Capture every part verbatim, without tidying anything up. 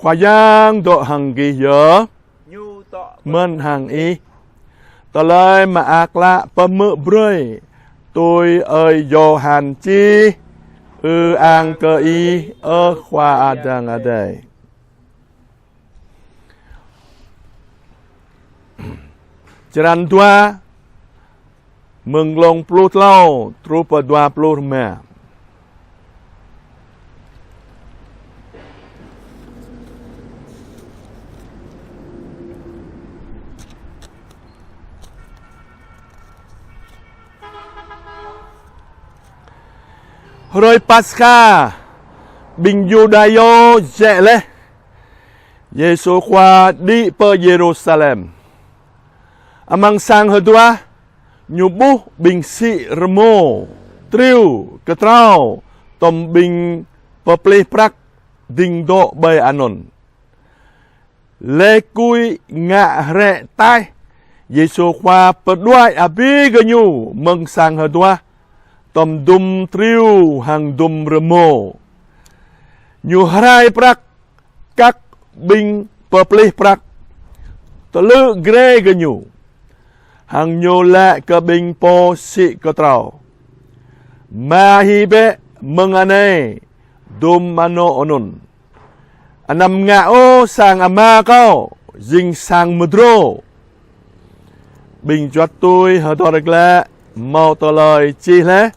Khua Yang dŏ hăng gih yơh. Mơ̆n hăng ih. Tơlơi mơak klă pơhmư̆ brơi tui ơi Yôhan čih. Ư-ang kơ Ih, ơ Khua Adai. Črăn dua, mơ̆ng glông pluh klâo truh pơ dua pluh rơma. Hrơi Paskha, ƀing Yudayô jĕ laih. Yêsu Khua đĭ pơ Yêrusalem. Amăng sang hơduah, Ñu ƀuh ƀing sĭ rơmô, triu, kơtrâo, tŏm ƀing pơplih prăk ding dŏ ƀơi anŭn. Laih kui ngă hrĕ taih, Yêsu Khua pơđuaĭ abih gơñu mơ̆ng sang hơduah, tŏm dŭm triu hăng dŭm rơmô. Ñu hrai prăk kăk ƀing pơplih prăk, tơlư̆ grê gơñu, hăng Ñu laĭ kơ ƀing pô sĭ kơtrâo: Mă hĭ bĕ mơ̆ng anai dŭm anŏ anŭn. Anăm ngă ôh sang Ama Kâo jing sang mơdrô. Ƀing juăt tui hơdơr glaĭ: Hmâo tơlơi čih laih: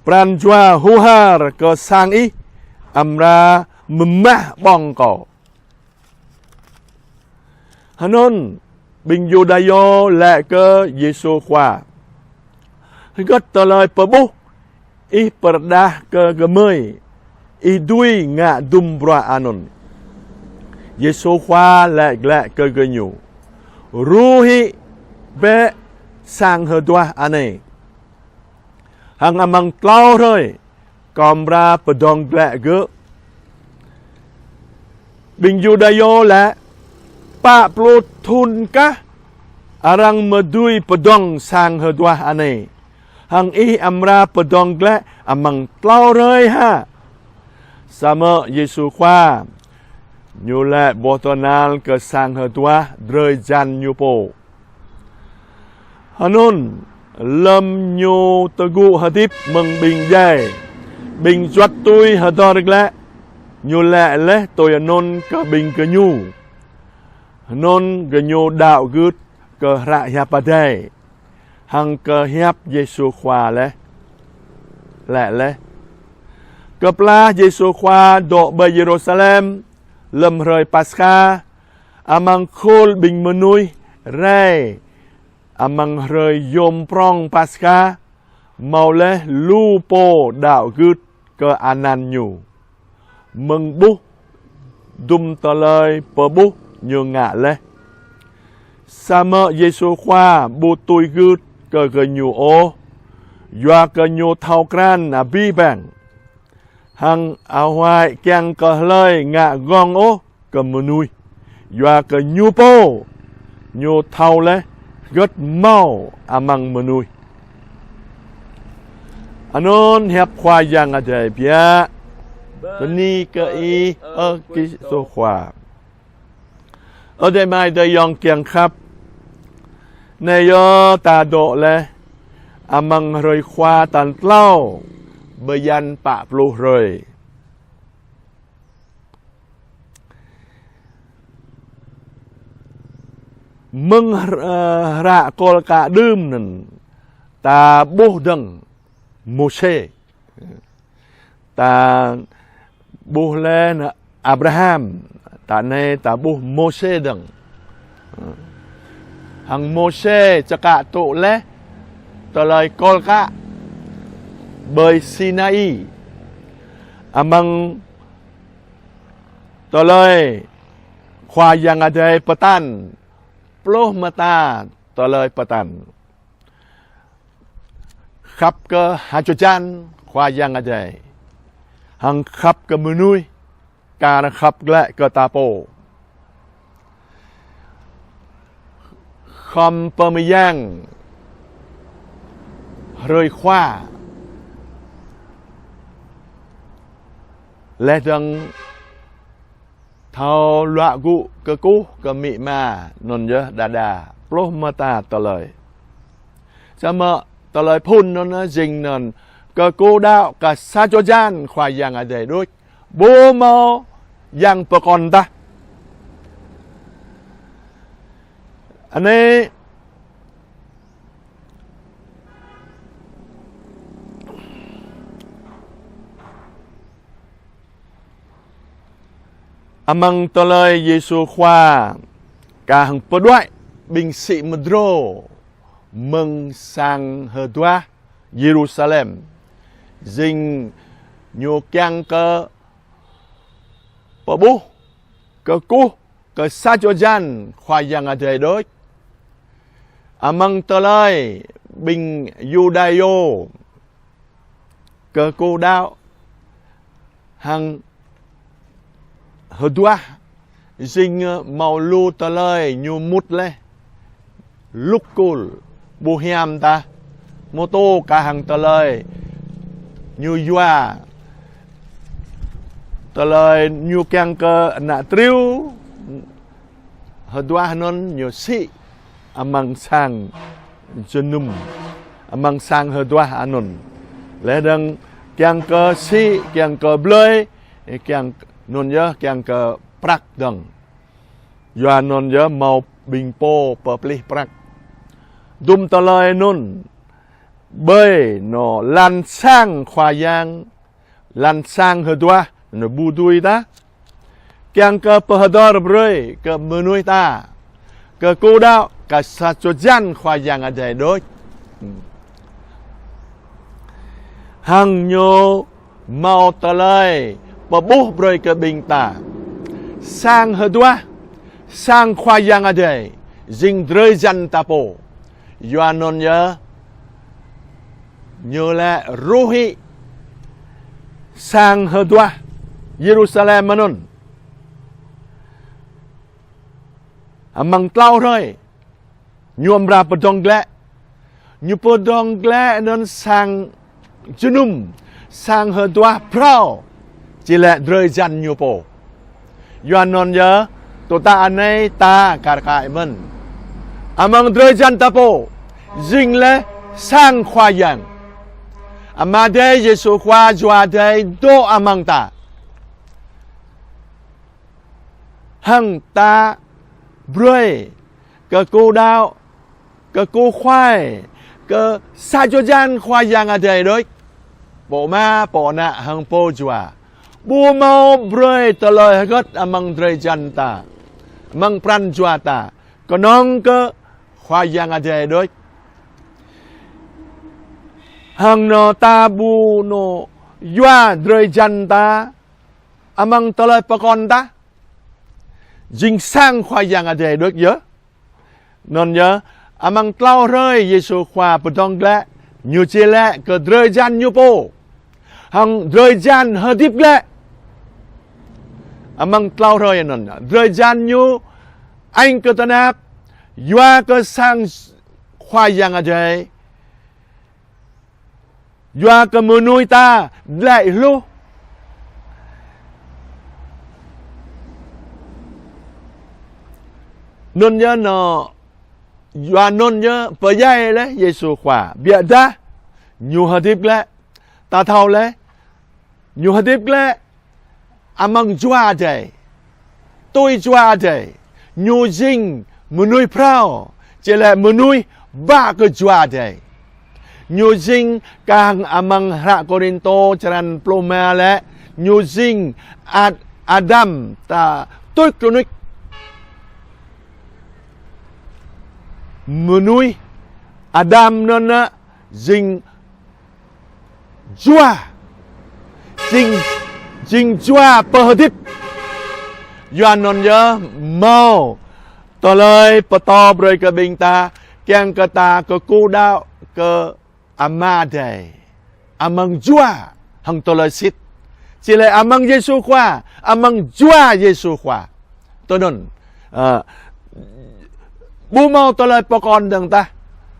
Pran jua huhar kơ sang ih amra mơmah ƀơ̆ng kâo. Hơnŭn ƀing Yudayô laĭ kơ Yêsu Khua: Hơgĕt tơlơi pơƀuh Ih pơrơđah kơ gơmơi, Ih dưi ngă dŭm bruă anŭn? Yêsu Khua laĭ glaĭ kơ gơñu: Ruh hĭ bĕ sang hơduah anai, hăng amăng klâo hrơi Kâo amra pơdơ̆ng glaĭ gơ̆. Ƀing Yudayô laĭ: Pă pluh thŭn kah arăng mơ̆ dưi pơdơ̆ng sang hơduah anai, hăng Ih amra pơdơ̆ng glaĭ amăng klâo hrơi hă? Samơ̆ Yêsu Khua Ñu laĭ boh tơhnal kơ sang hơduah drơi jan Ñu pô. Hơnŭn, lơ̆m Ñu tơgŭ hơdip mơ̆ng ƀing djai, ƀing juăt tui hơdơr glaĭ, Ñu laĭ laih tui anŭn kơ ƀing gơñu. Hơnŭn gơñu đaŏ gưt kơ hră hiăp Adai, hăng kơ hiăp Yêsu Khua laih. Laĭ laih: Kơplah Yêsu Khua dŏ ƀơi Yêrusalem lơ̆m hrơi Paskha, amăng khul ƀing mơnuih rai amăng hrơi yôm prŏng Paskha, hmâo laih lu pô đaŏ gưt kơ anăn Ñu, mơ̆ng ƀuh dŭm tơlơi pơƀuh Ñu ngă laih. Samơ̆ Yêsu Khua ƀu tui gưt kơ gơñu ôh, yua kơ Ñu thâo krăn abih bang, hăng ahuăi kiăng kơ hlơi ngă gơ̆ng ôh kơ mơnuih, yua kơ Ñu pô Ñu thâo laih hơgĕt hmâo amăng mơnuih. Anŭn hiăp Khua Yang Adai biă. Bơni kơ Ih, ơ Kristô Khua. Ơ adơi amai adơi ayŏng kiăng khăp, anai yơh ta dŏ laih amăng hrơi Khua tal klâo, bơyan pă pluh hrơi. Mơ̆ng hr-, ơ, hră kôl kă đưm anŭn, ta ƀuh dơ̆ng Môsê. Ta ƀuh laih Abraham, ta anai ta ƀuh Môsê dơ̆ng. Hăng Môsê čơkă tŭ laih tơlơi kôl kă ƀơi Sinai. Amăng tơlơi Khua Yang Adai pơtăn, pluh mơta tơlơi pơtăn. Khăp kơ hơjăn Khua Yang Adai, hăng khăp kơ mơnuih, kar khăp glaĭ kơ ta pô. Khŏm pơmơyang hrơi Khua. Laih dơ̆ng Thâo luă gŭ kơkuh kơ amĭ ama anŭn yơh đơđa pluh mơta tơlơi. Samơ̆ tơlơi phŭn anŭn jing anŭn kơkuh đaŏ kơ sa čô hơjan Khua Yang Adai đôč, ƀu hmâo yang pơkŏn tah. Anai amăng tơlơi Yêsu Khua kah hăng pơđuaĭ ƀing sĭ mơdrô mơ̆ng sang hơduah Yêrusalem, jing ñu kiăng kơ pơƀuh kơkuh kơ sa čô hơjan Khua Yang Adai đôč. Amăng tơlơi ƀing Yuđayô kơkuh đaŏ hăng hơduah jing hmâo lu tơlơi ñu mŭt laih. Lŭk kul ƀu hiam tah, mơtô kah hăng tơlơi ñu yua, tơlơi ñu kiăng kơ ană triu hơduah anŭn ñu sĭ amăng sang jơnum, amăng sang hơduah anŭn. Laih dơ̆ng kiăng kơ sĭ, kiăng kơ blơi, kiăng anŭn yơh, kiăng kơ prăk dơ̆ng. Yua anŭn yơh hmâo ƀing pô pơplih prăk. Dŭm tơlơi anŭn ƀơi anŏ lăn sang Khua Yang, lăn sang hơduah anŭn ƀu dưi tah. Kiăng kơ pơhơdơr brơi kơ mơnuih ta kơkuh đaŏ kơ sa čô hơjan Khua Yang Adai đôč. Hăng ñu hmâo tơlơi pơƀuh brơi kơ ƀing ta. Sang hơduah, sang Khua Yang Adai, jing drơi jan ta pô. Yua anŭn yơh ñu lĕ ruhĭ sang hơduah Yêrusalem anŭn. Amăng tlâo hrơi ñu amra pơdrŏng glaĭ. Ñu pơdrŏng glaĭ anŭn sang jơnum, sang hơduah phrâo, či lĕ drơi jan ñu pô. Yua anŭn yơh, tơdah anai ta kar kaĭ mơ̆n, amăng drơi jan ta pô jing laih sang Khua Yang. Ama Adai Yêsu Khua Jua Adai dŏ amăng ta. Hăng ta brơi kơkuh đaŏ, kơkuh Khua, kơ sa čô hơjan Khua Yang Adai đôč. Pô Ama, Pô Ană hăng Pô Jua. Ƀu hmâo brơi tơlơi hơgĕt amăng drơi jan ta, amăng pran jua ta, kơnơ̆ng kơ Khua Yang Adai đôč. Hăng anŏ ta ƀu anŏ yua drơi jan ta amăng tơlơi pơkŏn ta, jing sang Khua Yang Adai đôč yơh. Anŭn yơh, amăng tlâo hrơi Yêsu Khua pơdrŏng glaĭ, ñu či lĕ kơ drơi jan ñu pô hăng drơi jan hơdip glaĭ. Amăng tlâo hrơi anŭn, drơi jan ñu añ kơ tơnap, yua kơ sang Khua Yang Adai, yua kơ mơnuih ta glaĭ hluh. Anŭn yơh anŏ, yua anŭn yơh pơdjai laih Yêsu Khua. Biă dah ñu hơdip glaĭ, ta thâo laih, ñu hơdip glaĭ amăng Jua Adai, tui Jua Adai. Ñu jing mơnuih phrâo, či lĕ mơnuih ba kơ Jua Adai. Ñu jing kah hăng amăng hră Kôrintô črăn pluh rơma lĕ, ñu jing Ad-, Adam ta tuč rơnuč. Mơnuih Adam anŭn jing jua, jing, jing jua pơhơdip. Yua anŭn yơh hmâo tơlơi pơtô brơi kơ ƀing ta, kiăng kơ ta kơkuh đaŏ kơ Ama Adai amăng jua hăng tơlơi sĭt. Či lĕ amăng Yêsu Khua, amăng Jua Yêsu Khua. Tui anŭn, ơ, ƀu hmâo tơlơi pơkŏn dơ̆ng tah,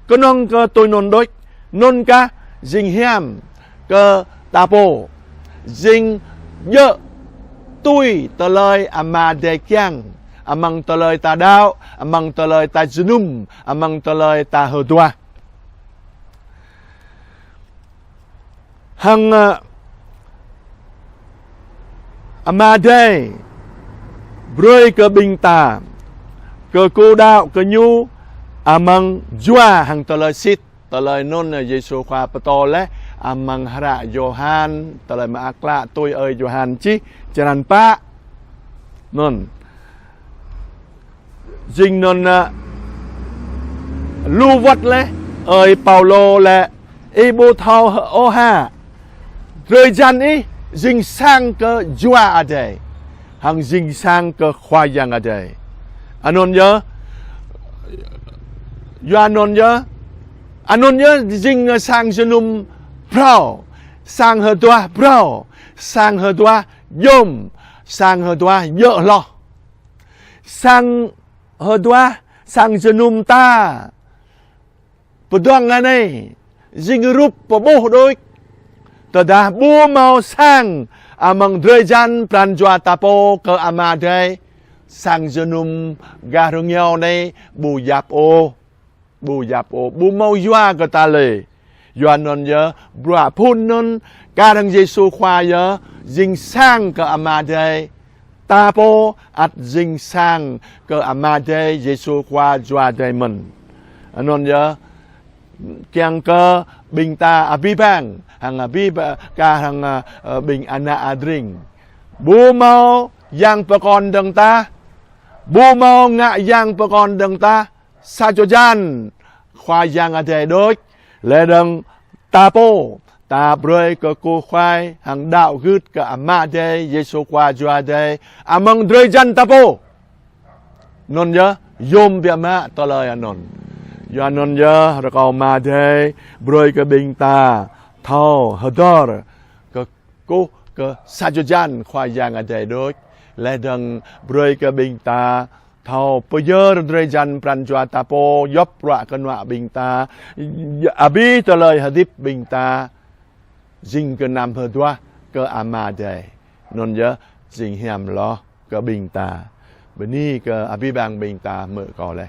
kơnơ̆ng kơ tui anŭn đôč. Anŭn kah jing hiam kơ ta pô, jing djơ̆ tui tơlơi Ama Adai kiăng, amăng tơlơi ta đaŏ, amăng tơlơi ta jơnum, amăng tơlơi ta hơduah. Hăng, ơ, Ama Adai brơi kơ ƀing ta, kơ kâo đaŏ kơ ñu, amăng jua hăng tơlơi sĭt. Tơlơi anŭn Yêsu Khua pơtô laih amăng hră Yôhan, tơlơi mơak klă tui ơi Yôhan čih, črăn pă. Anŭn. Jing anŭn, ơ, lu wơ̆t laih, ơi Paulô laĭ, ih ƀu thâo ôh hă, drơi jan ih jing sang kơ Jua Adai, hăng jing sang kơ Khua Yang Adai. Anŭn yơh, yua anŭn yơh, anŭn yơh jing sang jơnum phrâo, sang hơduah phrâo, sang hơduah djŏm, sang hơduah djơ̆ hloh. Sang hơduah, sang jơnum ta pơdơ̆ng anai, jing rup pơƀuh đôč. Tơdah ƀu hmâo sang amăng drơi jan pran jua ta pô kơ Ama Adai, sang jơnum gah rơngiao anai ƀu yap ôh. Ƀu yap ôh, ƀu hmâo yua kơ ta lĕ. Yua anŭn yơh, bruă phŭn anŭn, kar hăng Yêsu Khua yơh, jing sang kơ Ama Adai. Ta pô ăt jing sang kơ Ama Adai, Yêsu Khua Jua Adai mơ̆n. Anŭn yơh, kiăng kơ ƀing ta abih bang, hăng abih ba-, kar hăng, ơ, ƀing ană adring. Ƀu hmâo yang pơkŏn dơ̆ng tah, ƀu hmâo ngă yang pơkŏn dơ̆ng tah, sa čô jan Khua Yang Adai đôč, laih dơ̆ng ta pô, ta brơi kơ kơkuh kơkuai hăng đaŏ gưt kơ Ama Adai, Yêsu Khua Jua Adai, amăng drơi jan ta pô. Anŭn yơh, yôm biă mă tơlơi anŭn. Yua anŭn yơh, rơkâo Ama Adai brơi kơ ƀing ta thâo hơdơr kơ kơkuh kơ sa čô jan Khua Yang Adai đôč, laih dơ̆ng brơi kơ ƀing ta thâo pơyơr drơi jan pran jua ta pô, djŏp bruă kơnuă ƀing ta, abih tơlơi hơdip ƀing ta, jing gơnam hơduah kơ Ama Adai. Anŭn yơh, jing hiam hloh kơ ƀing ta. Bơni kơ abih bang ƀing ta hmư̆ kâo laih.